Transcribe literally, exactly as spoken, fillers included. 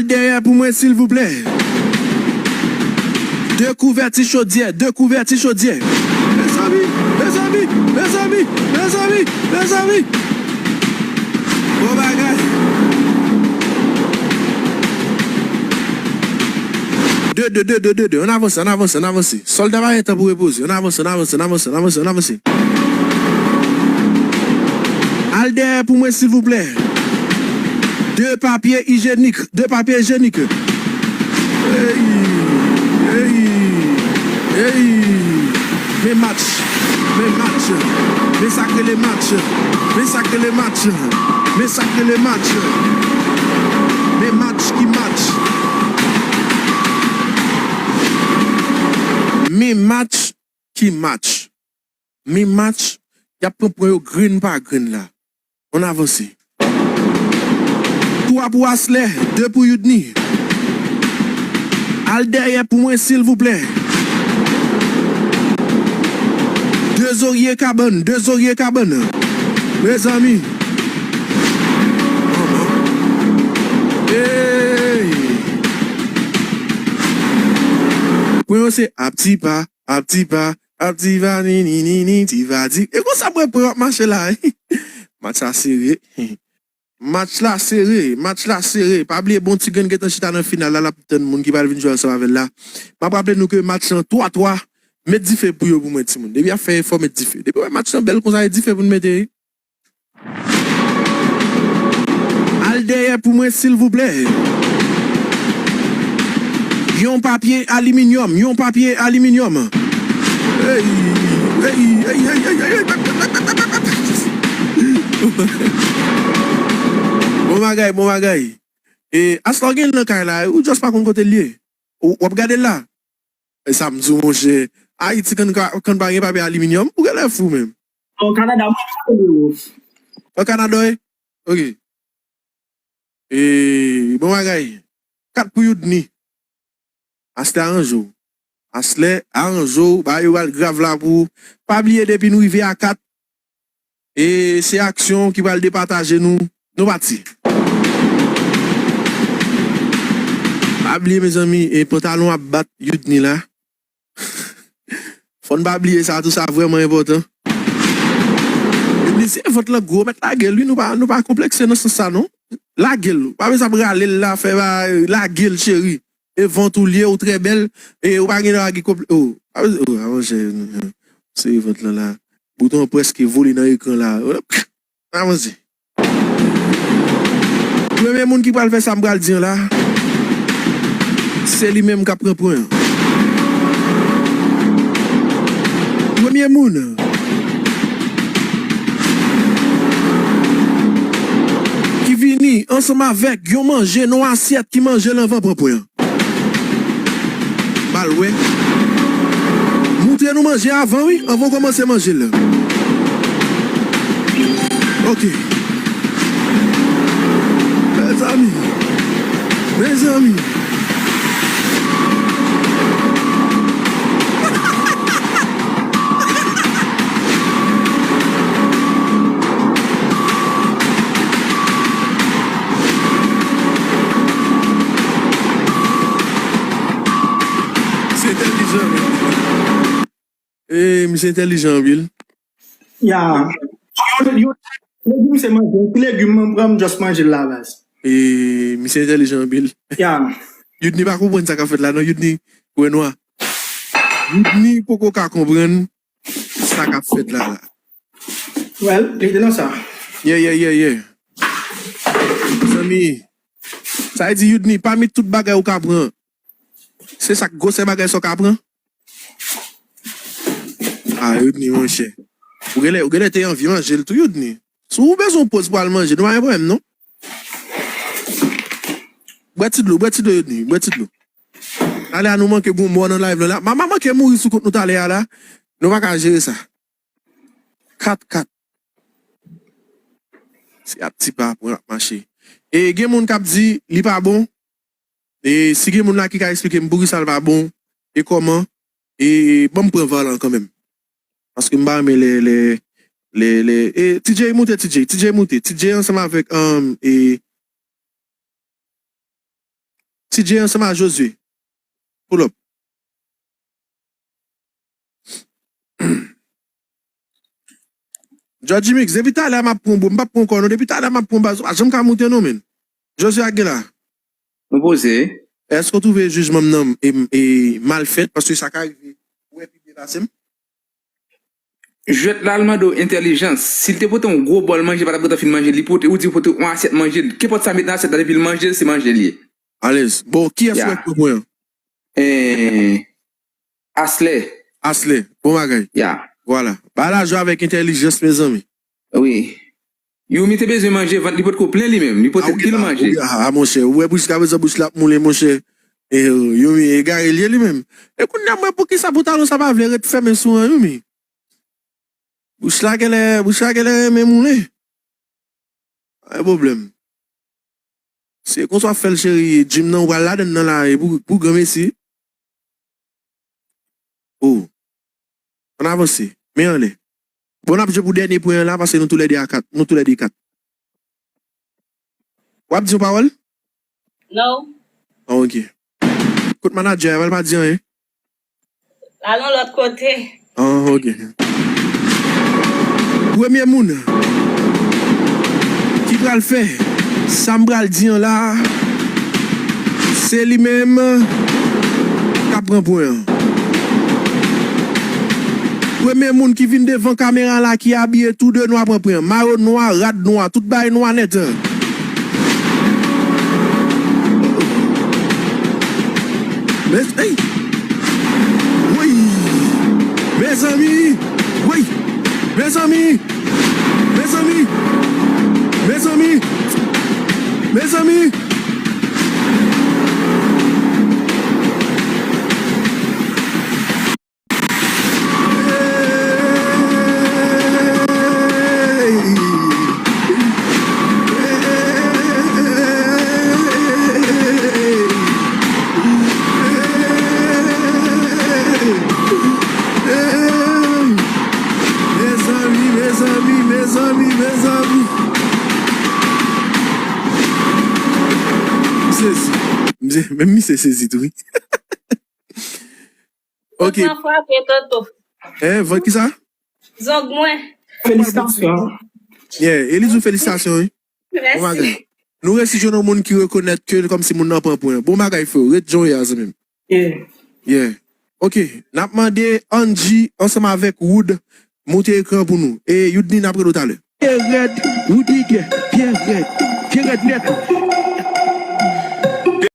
Dèyè pou mwen, silvouplè. De kouvèti chodyè, de kouvèti chodyè. Mezanmi, mezanmi, mezanmi, mezanmi, mezanmi. Bon bagay. De, de, de, de, de, de. Ann avanse, ann avanse, ann avanse. Sòlda pa gen tan pou repoze. Ann avanse, ann avanse, ann avanse, ann avanse, ann avanse. Al dèyè pou mwen, silvouplè. De papye ijyenik, de papye ijyenik. Ey, ey, ey. Men match, men match. Men sa k rele match. Men sa k rele match. Men sa k rele match. Men match ki match. Men match ki match. Men match, y ap pran pwen yo grenn pa grenn la. Ann avanse. Twa pou Aslè, de pou Youdni. Al dèyè pou mwen, silvouplè. De zorye kabann, de zorye kabann. Mezanmi. Ey! Pwen yo se ap ti pa, ap ti pa, ap ti va, ni, ni, ni, ni, ti va, ti. E konsa mwen pran ap mache la. Match la sere. Match la sere, match la sere. Pa bliye bon ti grenn gentan chita nan final la, l ap tann moun ki pral vin jwe ansanm avè l la. M ap raple nou ke match lan twa twa. Met dife pou yo pou mwen, timoun. Depi y ap fè efò, met dife. Depi w wè match lan bèl konsa, e dife pou n mete. Al dèyè pou mwen, silvouplè. Yon papye aliminyòm, yon papye aliminyòm. Ey, ey, ey. Bon bagay, bon bagay. E, Asla gen l nan kay la, ou just pa konn kote l ye. Ou, w ap gade l la? E sa m di w, monchè. Ayiti, kan, kan pa gen papye aliminyòm, ou genlè fou menm. O Kanada, mwen, o Kanada, wi. Ok. E, bon bagay. Kat pou Youdni. Aslè aranje w. Aslè aranje w. Bagay yo pral grav la pou ou. Pa bliye, depi nou rive a kat, e se aksyon ki pral depataje nou. Nou pati. Pa bliye, mezanmi, e pantalon ap bat Youdni la. Fò n pa bliye sa tou, sa vrèman enpòtan. Epi si vant lan gwo, mèt lage l, wi, nou pa, nou pa konplekse nan sans sa, non. Lage l, ou pa bezwen ap rale l la, fè ba, lage l, cheri. E vant ou l ye, ou trè bèl, e ou pa gen dwa gen konple-, oh, pa bezwen, oh, avanse, se vant lan la. Bouton an prèske vole nan ekran la. Avanse. Premye moun ki pral fè sa m pral di an la, se li menm k ap pran pwen an. Premye moun ki vini ansanm avèk yon manje nan yon asyèt ki manje l anvan pran pwen an. M al wè. Moutre nou manje avan, wi, anvan w kòmanse manje l. Ok. Mezanmi. Mezanmi. Se entèlijan, men. E, misye entèlijan anpil. Ya. Yon, yon legim se manje. Yon ti legim mwen pran, m just manje l la, baz. E, misye entèlijan anpil. Ya. Youdni pa konprann sa k ap fèt la, non, Youdni wè nwa. Youdni poko ka konprann sa k ap fèt la, la. Well, li te nan sa. Yeah, yeah, yeah, yeah. Zanmi, sa vle di Youdni, pami tout bagay ou ka pran, se sa k gwosè bagay sa w ka pran? Ah, Youdni, monchè. Ou genlè, ou genlè te anvi manje l tou, Youdni. Si w bezwen yon poz pou al manje, nou pa gen pwoblèm, non. Bwè ti dlo, bwè ti dlo, Youdni, bwè ti dlo. Talè a nou manke gon mò nan live lan la. Mama manke mouri sou kont nou talè a la. Nou pa ka jere sa. Kat kat. Se ap ti pa pou n ap mache. E gen moun k ap di li pa bon. E si gen moun la ki ka eksplike m poukisa l pa bon e kòman, e ban m pran va lan kanmenm. Paske m pa renmen lè, lè, lè, lè, e T J moute, T J, T J moute, T J ansanm avèk, um, e D J ansanm a Josué. Pull up. Judge Mix, depi talè m ap pran, bro, m p ap pran kò non. Depi talè m ap pran baz, ou pa janm ka moute non, men. Josué ak gen la. Nou poze. Èske w twouve jijman m nan e, e mal fèt? Paske sa ka rive. Ou wè pi byen pase m. Jwèt la, l mande w entèlijans. Si l te pote yon gwo bòl manje, pa t ap gentan fin manje, li pote, ou di pote yon asyèt manje. Kenpòt sa met nan asyèt la, depi l manje l, se manje l ye. Alèz. Bon, kiyès ou wè k pran pwen an? Eh, Aslè. Aslè. Bon bagay. Ya. Vwala. Bagay la jwe avèk entèlijans, mezanmi. Wi. Youmi te bezwen manje, vant li potko plen li menm. Li pote pil manje. Ah, monchè, ou wè jiskaprezan bouch la ap moulen, monchè. E, Youmi egare l ye li menm. E kounye a, mwen, poukisa pantalon sa pa vle ret fèmen sou an, Youmi? Bouch la genlè, bouch la genlè renmen moulen. Pa gen pwoblèm. Se konsa w ap fè l, cheri. Jim nan, ou pral ladann nan la, e pou, pou granmesi. Oh. Ann avanse. Men anlè. Bon, n ap jwe pou dènye pwen an la, paske nou toulède a kat. Nou toulède kat. W ap di yon pawòl? Non. Ah, ok. Kot manadjè a, pa l pa di anyen. Al yon lòt kote. Ah, ok. Premye moun ki pral fè sa m pral di an la, se li menm k ap pran pwen an. Premye moun ki vin devan kamera la ki abiye tou de nwa pran pwen an. Mayo nwa, rad nwa, tout bagay nwa nèt. Mes, ey! Woy! Mezanmi! Woy! Mezanmi! Mezanmi! Mezanmi! Mezanmi! Mezanmi, mezanmi, mezanmi, mezanmi. M sezi. M se-, menm misye sezi tou, wi. Ok. Vant lan frape, Toto. Hein, vant ki sa? Zong mwen. Felisitasyon. Yeah, Elizou, felisitasyon, wi. Bon bagay. Mèsi. Nou resi jwenn yon moun ki rekonèt ke kòmsi moun nan pran pwen. Bon bagay, frè. Ret jan w ye a, zanmi m. Yeah. Yeah. Ok. N ap mande Angie ansanm avèk Wood moute ekran pou nou. E Youdni, n ap rele w talè. Byen rèd, Woody, byen rèd. Byen rèd nèt.